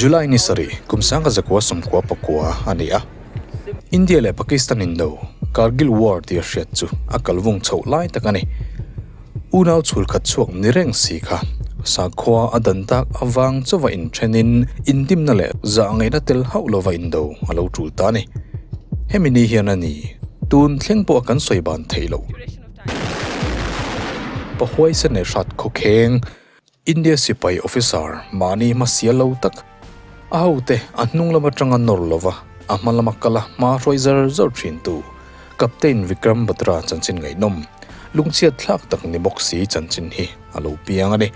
July ni sarih kum 1999 a ni a. India leh Pakistan indo, Kargil War tia hriat chu a kal vung chhoh lai tak a ni. Unau chhul khat chhuak ni reng si kha sakhua a dan tak avang chauva inthenin indimna leh zah ngaihna tel hauh lova indo a lo tul ta a ni. Hemi ni hian a ni, tun thleng pawh a kan sawi ban theih loh. Pahuaisen leh hrat khawkheng. India sipai officer mahni hma sial lo tak, a hote a hnung lam atanga nawr lova a hma lama kal a hma hruai zar zar thintu Captain Vikram Batra chanchin ngaihnawm, lungchhiat thlak tak ni bawk si chanchin hi a lo piang a ni.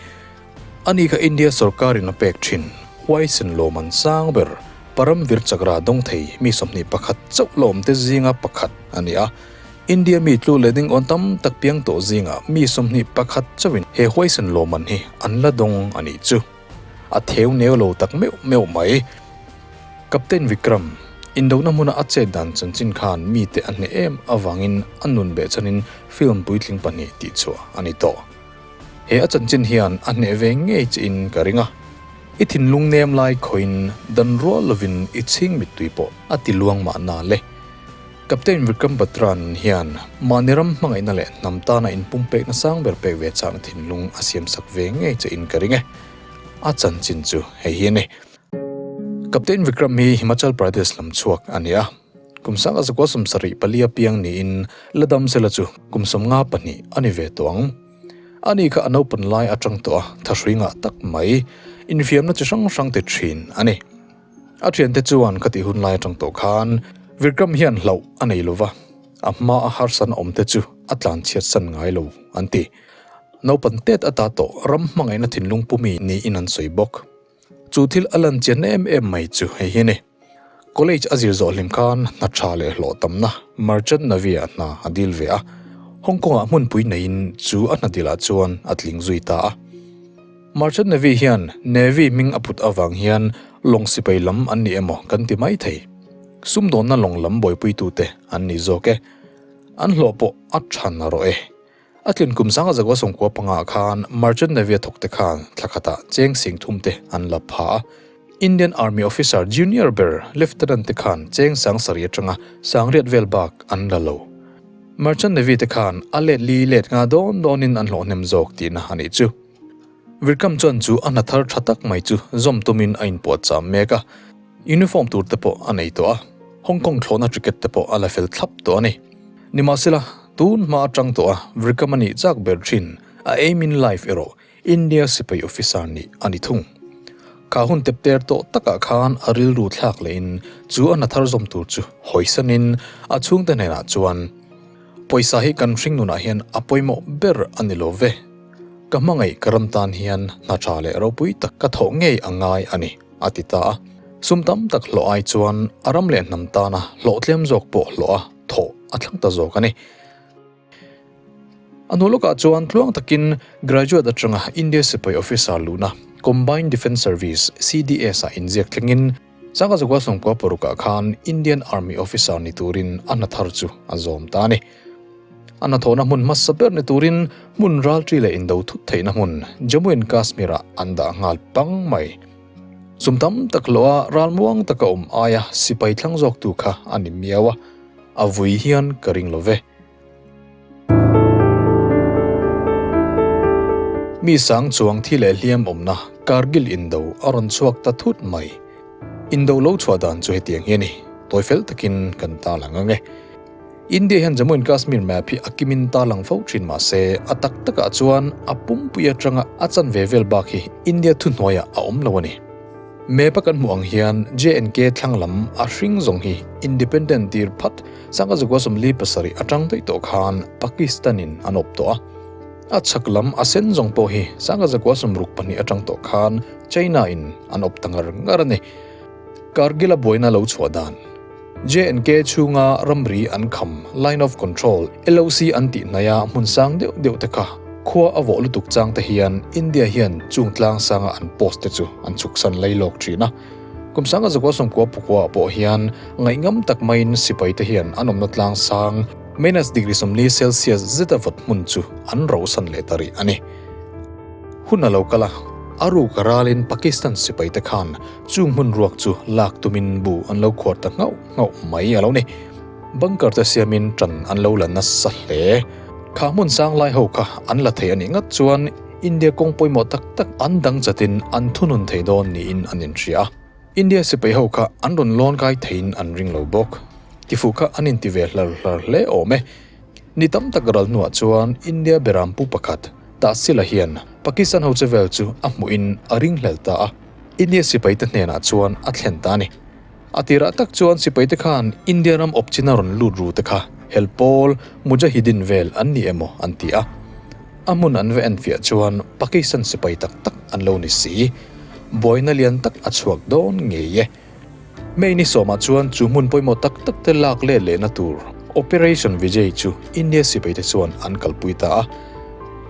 Ani kha India sorkarin a pek thin huaisen lawm an sang ber, Param Vir Chakra dawng thei mi 21 chauh lawmte zinga pakhat a ni a. India mi tlu leh ding awn tam tak piang tawh zingah mi 21 chauhin he huaisen lawmman hi an la dawng a nih chu. A theu neu lo tak meuh meuh mai. Captain Vikram, indona hmuna a chet dan chanchin khan mite a hneh em avangin a nun behchhanin film puitling pahnih tihchhuah a ni tawh. He a chanchin hian a hneh ve ngei chiin ka ring a. I thinlung nem lai khawiin dan rual lovin i chhing mittui pawh a ti luang mahna le. Captain Vikram Batra nun hian mahni ram hmangaihna leh hnam tana inpumpekna sang ber pek ve chakna thinlung a siamsak ve ngei che in ka ring e. A chanchin chu hei hi a ni. Captain Vikram hi Himachal Pradesh lam chhuak a ni a. Kum 1974 piang niin la dam sela chu kum 52 a ni ve tawh ang. Ani kha a naupan lai atang tawh a thahrui ngah tak mai infiamna chi hrang hrang ti thin a ni. A thiante chuan ka tih hun lai atang tawh khan Vikram hian hlauh a nei lova, a hma a harsan awm te chu a tlan chhiat san ngai lo an ti. Naupan tet ata tawh ram hmangaihna thinlung pumi niin an sawi bawk. Chu thil a lan chian em em mai chu hei hi a ni. College a zir zawh hlim khan hna tha leh hlawh tamna Merchant Navy ah hna a dil ve a, Hong Kong ah hmunpui neiin chu a hna dilah chuan a tling zui ta a. Merchant Navy hian Navy hming a put avang hian lawng sipai lam an ni emaw kan ti mai thei. Sumdawnna lawng lam buaipuitute an ni zawk e. An hlawh pawh a tha na rawh e. A tlin kum 1995 khan Merchant Navy a thawkte khan thla khatah cheng sing thumte an la pha a. Indian Army officer junior ber Lieutenant te khan cheng sang sarih atanga sangriat vel bak an la lo. Merchant Navy te khan a let li let nga dawn dawnin an hlawh hnem zawk tihna a nih chu. Virkam chuan chu a hna thar tha tak mai chu zawm tumin a inpuahcham mek a, uniform tur te pawh a nei tawh a, Hong Kong thlawhna ticket te pawh a la fel thlap tawh a ni. Nimahsela, tun hma atang tawh a Virkam a nih chak ber thin, a aim in life erawh India sipai officer nih a ni thung. Kha hun tepter tawh takah khan a rilru thlak lehin chu a hna thar zawm tur chu hawisanin a chhungte hnenah chuan, Pawisa hi kan hring nunah hian a pawimawh ber a ni lo ve. Ka hmangaih ka ram tan hian hna tha leh ropui tak ka thawh ngei a ngai a ni, a ti ta a. Sum tam tak hlawh ai chuan a ram leh hnam tana hlawh tlem zawk pawh hlawh a thawh a thlang ta zawk a ni. A hnu lawkah chuan tluang takin graduate atanga India sipai officer luhna Combined Defence Service, CDS, ah inziak thlengin 1996 ah khan Indian Army officer ni turin a hna thar chu a zawm ta a ni. A hnathawhna hmun hmasa ber ni turin hmun ralṭi leh indo thut theihna hmun Jammu and Kashmir ah an dah nghal pang mai. Sum tam tak hlawh a ralmuang taka awm aia sipai thlang zawktu kha a ni miau a, a vui hian ka ring lo ve. Mi sang chuang thi leh hliam awmna Kargil indo a rawn chhuak ta thut mai. Indo lo chhuah dan chu hetiang hi a ni, tawi fel takin kan tarlang ang e. India hian Jammu and Kashmir map hi a kimin tarlang fo thin mah se, a tak takah chuan a pumpui atanga a chanve vel bak hi India thuhnuaiah a awm lo a ni. Map a kan hmuh ang hian J&K thlang lam a hring zawng hi independent tir phat 1947 atang daih tawh khan Pakistan in an awp tawh a. A chhak lam a sen zawng pawh hi 1962 atang tawh khan China in an awp ta ngar ngar a ni. Kargil a buaina lo chhuah dan. J&K chhunga ramri an kham, Line of Control, LOC an tih hnaia hmun sang deuh deuh te kha khua a vawh lutuk chang te hian India hian chung tlang sanga an post te chu an chhuksan lei lawk thin a. Kum 1999 ah pawh hian ngaihngam tak maiin sipai te hian an awmna tlang sang minus degree 40 Celsius zeta vawt hmun chu an rosan leh ta rih a ni. Hun a lo kal a. A ruk a ralin Pakistan sipaite khan chung hmun ruak chu lak tumin bu an lo khuar ta nghauh nghauh mai a lo ni. Bunker te siamin ṭan an lo la nasa hle. Kha hmun sang lai ho kha an la thei a nih ngat chuan India kawng pawimawh tak tak an dang chatin an thunun thei dawn niin an inhria a. India sipai ho kha an rawn lawn kai theiin an ring lo bawk. Tifuh kha an inti ve hlar hlar hle awm e. Ni tam tak ral hnuah chuan India beram pu pakhat, Tahsila hian Pakistan ho che vel chu a hmuhin a ringhlel ta a, India sipaite hnenah chuan a thlen ta a ni. A tirah tak chuan sipaite khan India ram awp china rawn lut ru te kha hel pawl Mujahideen vel an ni emaw an ti a. A hmun an va enfiah chuan Pakistan sipai tak tak an lo ni si. Buaina lian tak a chhuak dawn ngei e. May ni sawmah chuan chu hmun pawimawh tak tak te lak let lehna tur Operation Vijay chu India sipaite chuan an kalpui ta a.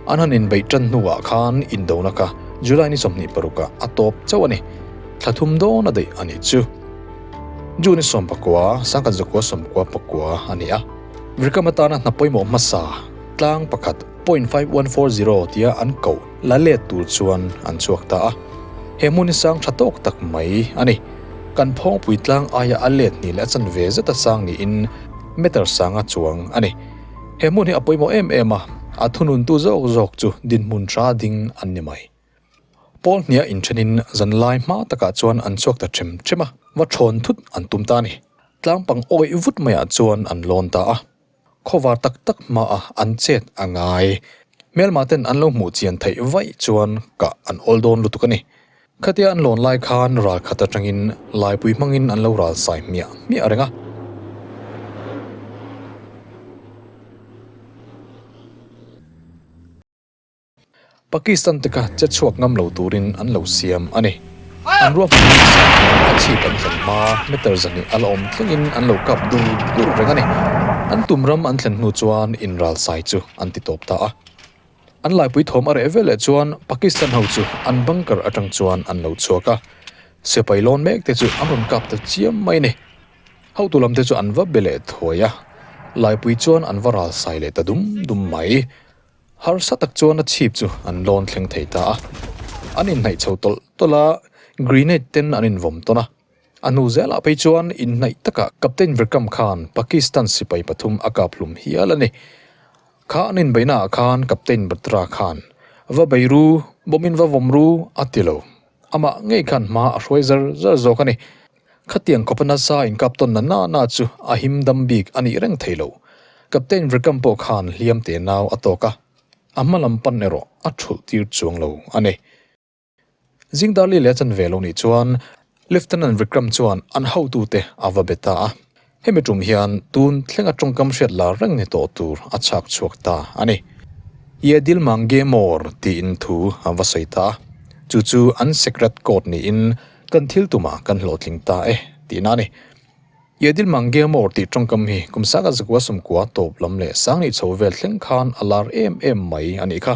An han inbeih tan hnuah khan indona kha July ni 26 ah a tawp chauh a ni. Thla thum dawn a daih a nih chu. June ni 19, sangkhat zakua sawmkua pakua a ni a. Vikram atana hna pawimawh hmasa tlang pakhat 0.5140 tia an koh la let tur chuan an chhuak ta a. He hmun hi sang tha tawk tak mai a ni. Kan phawngpui tlang aia a let hnih leh a chanve zeta sang niin meter sanga chuang a ni. He hmun hi a pawimawh em em a, a thununtu zawk zawk chu dinhmun tha ding an ni mai. Pawl hniah inthenin zanlai hma takah chuan an chhuak ta them them a, va thawn thut an tum ta a ni. Tlangpang awih vut maiah chuan an lawn ta a. Khawvar tak tak hmaah an chet a ngai. Hmelma ten an lo hmuh chian theih vaih chuan kah an awl dawn lutuk a ni. Khatia an lawn lai khan ral khat atangin laipui hmangin an lo ral sai hmiah hmiah reng a. Pakistan te kha che chhuak ngam lo turin an lo siam a ni. An ruahmanna sang in a chhip an thlen hma meter zahnih a la awm thlengin an lo kap dur dur reng a ni. An tum ram an thlen hnu chuan inral sai chu an ti tawp ta a. An laipui thawm a reh veleh chuan Pakistan ho chu an bunker atang chuan an lo chhuak a. Sipai lawn mek te chu an rawn kap ta chiam mai a ni. Hotu lam te chu an va be leh thuai a, laipui chuan an va ral sai leh ta dum dum mai. Harsa tak chuan a chhip chu an lawn thleng thei ta a, an inhnaih chho tawlh tawlh a, grenade ten an invawm tawn a. A hnu zelah phei chuan inhnaih takah Captain Vikram khan Pakistan sipai pathum a kap hlum hial a ni. Kha an inbeihna ah khan Captain Batra khan, Va bei ru, bawmin va vawm ru, a ti lo. Amah ngei khan hma a hruai zar zar zawk a ni. Khatiang khawpa nasa inkap tawn na na na chu a him dam bik a nih reng thei lo. Captain Vikram pawh khan hliam te nau a tawk a, a hma lam pan erawh a thulh tir chuang lo a ni. Zingdar li leh a chanve lo nih chuan Lieutenant Vikram chuan an hotute a va be ta a, hemi tum hian tun thlenga tawngkam hriat lar reng ni tawh tur a chhak chhuak ta a ni. Ye dil mange more tiin thu a va sawi ta a, chu chu an secret code niin Kan thil tumah kan hlawhtling ta e tihna a ni. Yedil Mange Mor tih tawngkam hi kum sanga zakua sawmkua tawp lam leh sangni chho vel thleng khan a lar em em mai a nih kha.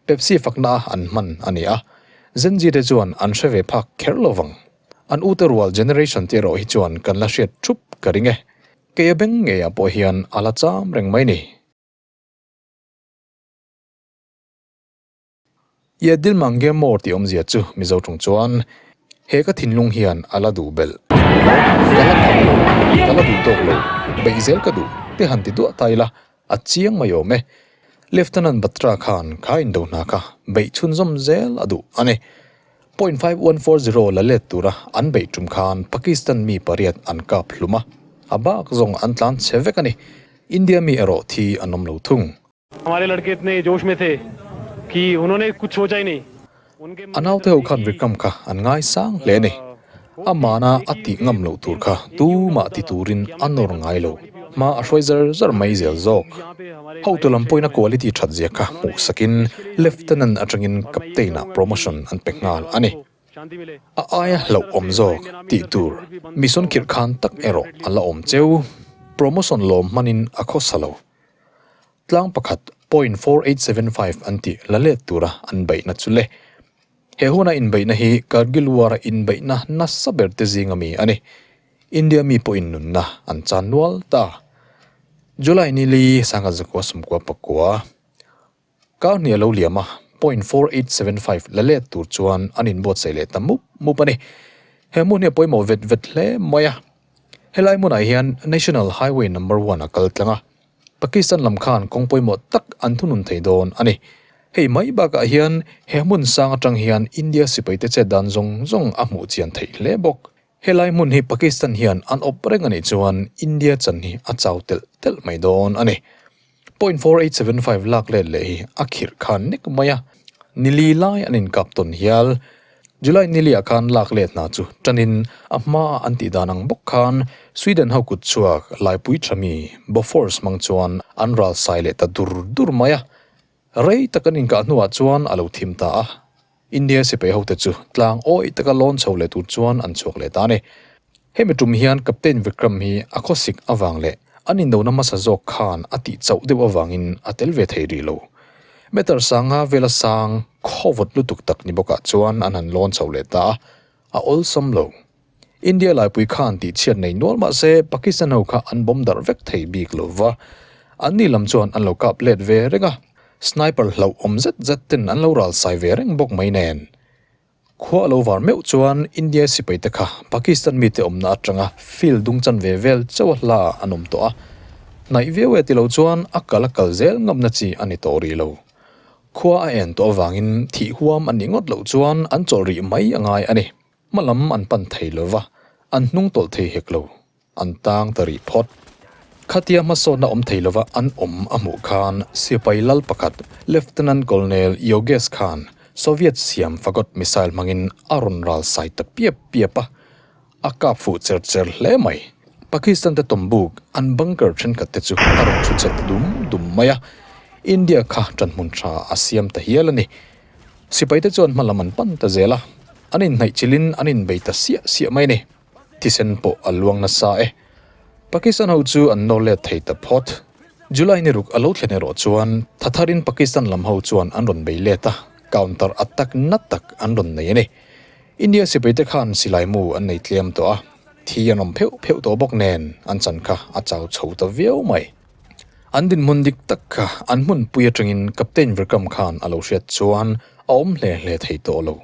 Pepsi fakna a an hman a ni a, Gen Z te chuan an hre ve phak kher lo vang. An ute rual generation te erawh hi chuan kan la hriat thup ka ring e. Kei a beng ngeiah pawh hian a la cham reng mai ni. Ye dil mang ge mawr tih awmzia chu Mizo ṭung chuan he ka thinlung hian a la duh belh emaw ka la kham lo, ka la duh tawk lo, beih zel ka duh te han ti duah ta ila a chiang mai awm e. Lieutenant Batra khan kha indo hna kha beih chhunzawm zel a duh a ni. 0.5140 la let tura an beih ṭum khan Pakistan mi pariat an kap hlum a, a bak zawng an tlan chhe vek a ni. India mi erawh thi an awm lo thung. A naute ho khan Vikram kha an ngaisang hle a ni. Amana a tih ngam loh tur kha tumah ti turin a nawr ngai lo. Hma a hruai zar zar mai zel zawk. Hotu lam pawhin a quality that zia kha hmuh sakin Lieutenant atangin Captain ah promotion an pe nghal a ni. A aia hlauhawm zawk tih tur mission khirh khan tak erawh a la awm cheu. Promotion lawm hmanin a khawsa lo. Tlang pakhat, 0.4875 an tih la let tura an beihna chu le. He huna inbeihna hi Kargil War-a inbeihna nasa ber te zinga mi a ni. India mi pawhin nunna an chan nual ta. July ni li, sangha zakua sawmkua pakua, Kar hnih a lo liam a, 0.4875 la let tur chuan an inbuatsaih leh ta mup mup a ni. He hmun hi a pawimawh vet vet hle mai a. Helai hmunah hian National Highway Number One a kal tlang a, Pakistan lam khan kawng pawimawh tak an thunun thei dawn a ni. Hei mai bakah hian he hmun sang atang hian India sipaite chet dan zawng zawng a hmuh chian theih hle bawk. Helai hmun hi Pakistan hian an awp reng a nih chuan India chan hi a chau telh telh mai dawn a ni. 0.4875 lak let leh hi a khirh khan nek mai a, nili lai an inkap tawn hial. July niliah khan lak let hna chu tanin a hma an tih dan ang bawk khan Sweden ho kut chhuak laipui tha mi Bofors hmang chuan an ral sai leh ta dur dur mai a. Rei tak an inkah hnuah chuan a lo thim ta a. India sipai hote chu tlang awih taka lawn chho leh tur chuan an chhuak leh ta a ni. Hemi tum hian Captain Vikram hi a khawsik avang leh an indona hmasa zawk khan a tih chauh deuh avangin a tel ve thei rih lo. Meter sanga vela sang khawvawt lutuk tak ni bawkah chuan an han lawn chho leh ta a, a awlsam lo. India laipui khan tih chhiat nei nual mah se Pakistan ho kha an bawm darh vek thei bik lo va, anni lam chuan an lo kap let ve reng a, sniper hlauh awm zet zet ten an lo ral sai ve reng bawk mai nen. Khua a lo var meuh chuan India sipai te kha Pakistan mite awmna atanga field dung chan ve vel chauh a hla an awm tawh a, hnaih viau e tilo chuan a kal a kal zel ngamna chi a ni tawh rih lo. Khua a en tawh avangin thih huam a nih ngawt loh chuan an chawlh rih mai a ngai a ni. Hma lam an pan thei lo va, an hnung tawlh thei hek lo, an tang ta rih phawt. Khatia hmasawnna awm thei lova an awm a hmuh khan sipai lal pakhat Lieutenant Colonel Yogesh khan Soviet siam fagot missile hmangin a rawn ral sai ta piap piap a, a kap fuh cher cher hle mai. Pakistan te tawmbuk an bunker thenkhat te chu a rawn chhu chet ta dum dum mai a, India kha ṭanhmun ṭha a siam ta hial a ni. Sipai te chuan hmalam an pan ta zel a, an inhnaih chilhin an inbei ta siah siah mai a ni. Thisen pawh a luang nasa e. Pakistan ho chu an nawr let thei ta phawt. July ni ruk a lo thlen erawh chuan thatharin Pakistan lam ho chuan an rawn bei let a, counter attack na tak an rawn nei a ni. India sipai te khan silai mu an nei tlem tawh a, thi an awm pheuh pheuh tawh bawk nen an chan kha a chau chho ta viau mai. An dinhmun dik tak kha an hmunpui atangin Captain Vikram khan a lo hriat chuan a awm hle hle thei tawh lo.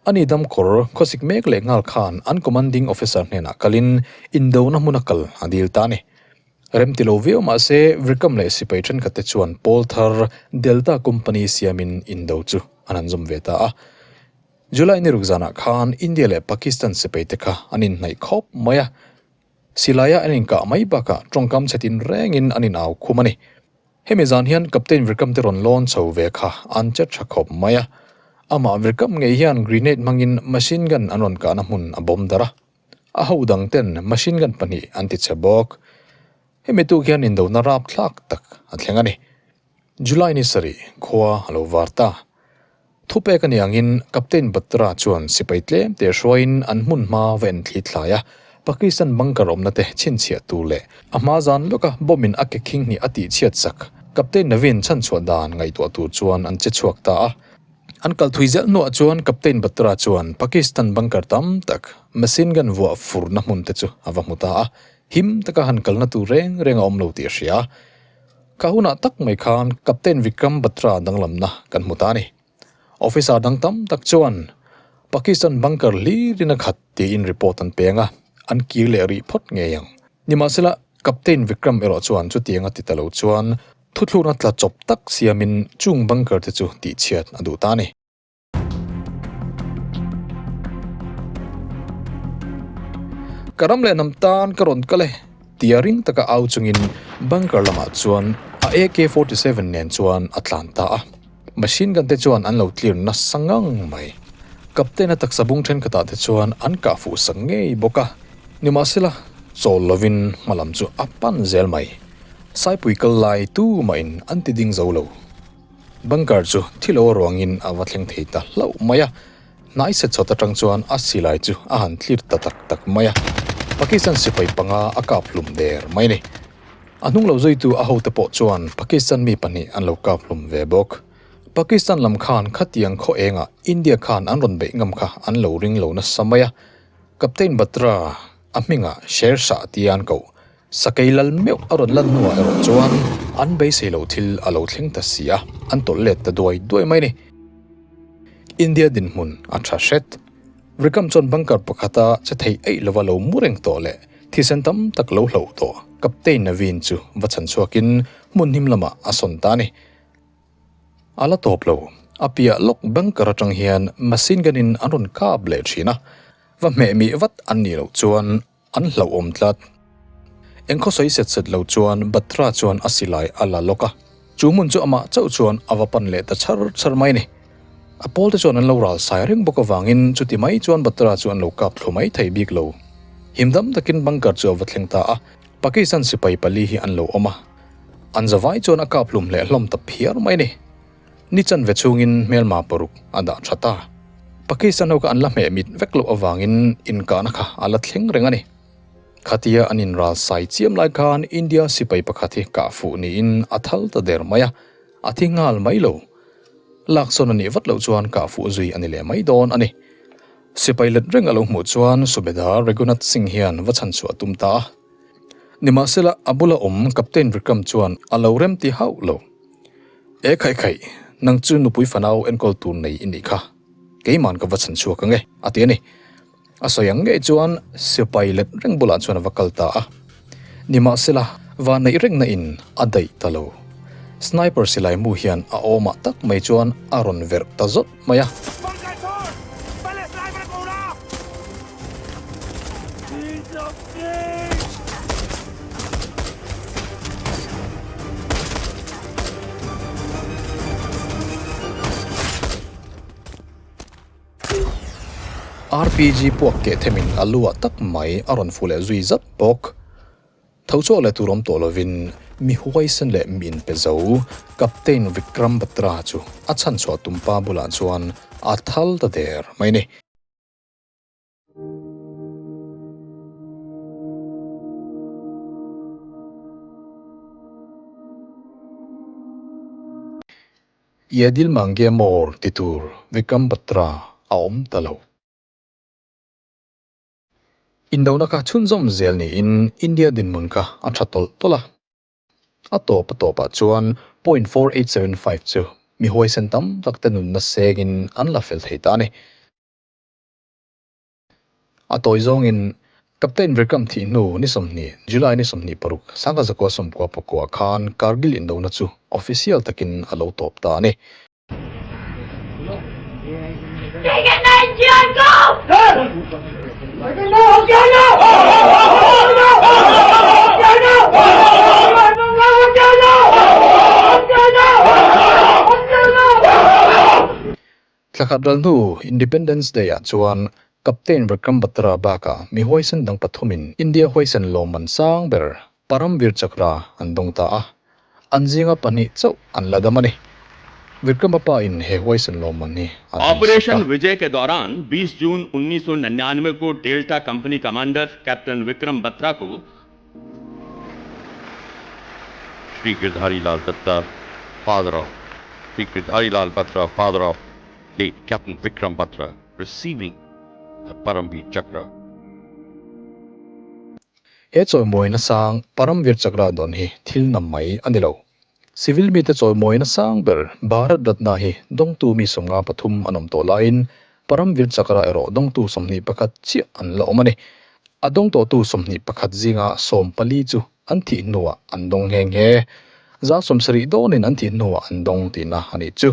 Ani damkawr khawsik mek leh nghal khan an commanding officer hnenah kalin indona hmuna kal a dil ta a ni. Rem ti lo viau mah se Vikram leh sipai thenkhat te chuan pawl thar Delta Company siamin indo chu an han zawm ve ta a. July ni ruk zanah khan India leh Pakistan sipai te kha an inhnaih khawp mai a. Silaia an inkah mai bakah tawngkam chhe tin rengin an inau khum a ni. Hemi zan hian Captain Vikram te rawn lawn chho ve kha an che tha khawp mai a. Amah Vikram ngei hian grenade hmangin machine gun an rawn kahna hmun a bawm darh a. A ho dang ten machine gun pahnih an ti chhe bawk. Hemi tuk hian indona rapthlak tak a thleng a ni. July ni sarih khua a lo var ta. Thupek a ni angin Captain Batra chuan sipai tlem te hruaiin an hmun hma va en thli thlai a, Pakistan bunker awmna te chhinchhiah tur leh a hma zan lawka bomb in a ke khing hnih a tihchhiat sak Captain Naveen chhanchhuah dan ngaihtuah tur chuan an che chhuak ta a. An kal thui zel hnuah chuan Captain Batra chuan Pakistan bunker tam tak machine gun vuah furna hmun te chu a va hmu ta a, him taka han kalna tur reng reng a awm lo tih a hria. Ka hunah tak mai khan Captain Vikram Batra danglamna kan hmu ta a ni. Officer dang tam tak chuan Pakistan bunker hlirin a khat tiin report an peng a, an kir leh rih phawt ngei ang. Nimahsela, Captain Vikram erawh chuan chutiang a ti ta lo chuan thuthlukna tla chawp tak siamin chung bunker te chu tihchhiat a duh ta a ni. Ka ram leh hnam tan ka rawn kal e tia ring taka au chungin bunker lamah chuan a AK-47 nen chuan a tlan ta a. Machine gun te chuan an lo tlir nasa ngang mai. Captain a taksa bung thenkhatah te chuan an kah fuh sak ngei bawk a. Nimahsela, chawl lovin hma lam chu a pan zel mai. Saipui kal lai tumahin an ti ding zo lo. Bunker chu thil aw ruangin a va thleng thei ta hlauh mai a, hnai set chawt atang chuan a silai chu a han thlir ta tak tak mai a, Pakistan sipai panga a kap hlum der mai a ni. A hnung lo zuitu a hote pawh chuan Pakistan mi pahnih an lo kap hlum ve bawk. Pakistan lam khan khatiang khaw engah India khan an rawn beih ngam kha an lo ring lo nasa mai a, Captain Batra a hmingah Sher Shah tia an koh Sakei lal meuh a rawn lan hnuah erawh chuan an beisei loh thil a lo thleng ta si a, an tawlh let ta duai duai mai a ni. India dinhmun a tha hret. Vikram chuan bunker pakhata che thei eih lova lo mu reng tawh leh thisen tam tak lo hloh tawh Captain Naveen chu va chhan chhuakin hmun hnim lamah a sawn ta a ni. A la tawp lo, a piah lawk bunker atang hian machine gun in an rawn kap leh thin a, va hmeh mih vat an nih loh chuan an hlauhawm tlat. Eng khaw sawi set set lo chuan Batra chuan a silai a la lawk a, chu hmun chu amah chauh chuan a va pan leh ta chhar chhar mai a ni. A pawl te chuan an lo ral sai reng bawk avangin chuti mai chuan Batra chu an lo kap thlu mai thei bik lo. Himdam takin bunker chu a va thleng ta a, Pakistan sipai pali hi an lo awm a, an zavai chuan a kap hlum leh hlawm ta phiar mai a ni. Ni chanve chhungin hmelma paruk a dah tha ta. Pakistan ho kha an la hmeh mit vek loh avangin inkahna kha a la thleng reng a ni. Khatia an inral sai chiam lai khan India sipai pakhat hi kah fuh niin a thal ta der mai a, a thi nghal mai lo. Laksawn a nih vat loh chuan kah fuh zui a ni leh mai dawn a ni. Sipai let reng a lo hmuh chuan Subedar Raghunath Singh hian va chhan chhuah a tum ta a. Nimahsela a bula awm Captain Vikram chuan a lo rem ti hauh lo. E khaih khaih, nang chu nupui fanau enkawl tur nei i nih kha. Keiman ka va chhan chhuak ang e, a ti a ni. A sawi ang ngei chuan sipai let reng bulah chuan a va kal ta a. Nimahsela, van neih rengna in a daih ta lo. Sniper silai mu hian a awmah tak mai chuan a rawn verh ta zawt mai a. RPG puak keh themin a lu ah tak mai a rawn fu leh zui zat bawk. Tho chhuak leh tur awm tawh lovin mi huaisen leh mi inpe zo Captain Vikram Batra chu a chhanchhuah tumpa bulah chuan a thal ta der mai a ni. Ye dil mange more ti tur Vikram Batra a awm ta lo. Indona kha chhunzawm zel niin India dinhmun kha a tha tawlh tawlh a. A tawp a tawpah chuan point 4875 chu mi huaisen tam tak te nunna sengin an la fel thei ta a ni. A tawi zawngin Captain Vikram thih hnu ni 20, July ni 26, 1999 khan Kargil indona chu official takin a lo tawp ta a ni. Thlakhat ral hnu Independence Day ah chuan Captain Vikram Batra bakah mi huaisen dang pathumin India huaisen lawmman sang ber Param Vir Chakra an dawng ta a, an zinga pahnih chauh an la dam a ni. Vikrama pa in he huaisen lawmman hi a dawng sak a. Operation Vijay ke dauran 20 June 1999 ko Delta Company Commander Captain Vikram Batra ko Shri Girdhari Lal Datta, father of Shri Girdhari Lal Batra, father of late Captain Vikram Batra, receiving the Paramvir Chakra. He chawimawina sang Paramvir Chakra dawn hi thil nam mai a ni lo. Civil mite chawimawina sang ber Bharat Ratna hi dawngtu mi 53 an awm tawh laiin Paramvir Chakra erawh dawngtu 21 chiah an la awm a ni. A dawng tawhtu 21 zinga 14 chu an thih hnuah an dawng nghe nghe. 70 dawnin an thih hnuah an dawng tihna a nih chu.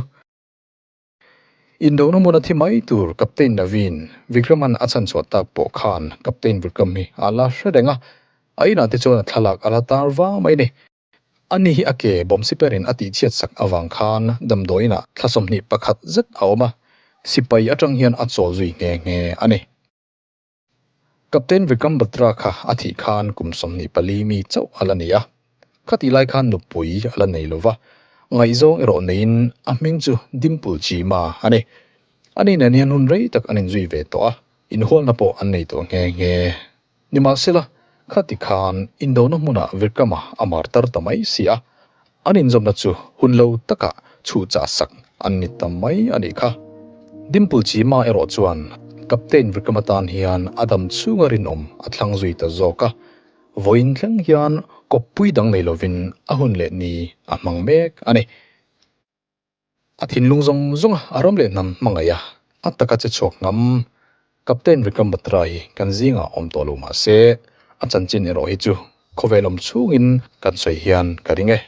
Indona hmun a thi mai tur Captain Naveen Vikraman a chhanchhuah tak pawh khan Captain Vikram hi a la hre reng a, a inah te chuan a thlalak a la tar vang mai a ni. Ani hi a ke bawm siperin a tihchhiat sak avang khan damdawiinah thla 21 zet a awm a, sipai atang hian a chawl zui nghe nghe a ni. Captain Vikram Batra kha a thih khan kum 24 mi chauh a la ni a, khatih lai khan nupui a la nei lova, ngaihzawng erawh neiin a hming chu Dimple Chima a ni. Ani nen hian hun rei tak an inzui ve tawh a, inhualna pawh an nei tawh nghe nghe. Nimahsela, khati khan indona hmunah Vikrama a mar tar ta mai si a, an inzawmna chu hun lo takah chhuhchah sak an ni ta mai a nih kha. Dimple Chima erawh chuan Captain Vikrama tan hian a dam chhunga rinawm a thlang zui ta zawk a, vawiin thleng hian kawppui dang nei lovin a hun leh ni a hmang mek a ni. A thinlung zawng zawnga a ram leh hnam hmangaih a, a taka che chhuak ngam. Captain Vikram Batra hi kan zingah awm tawh lo mah se, a chanchin erawh hi chu khawvel awm chhungin kan sawi hian ka ring e.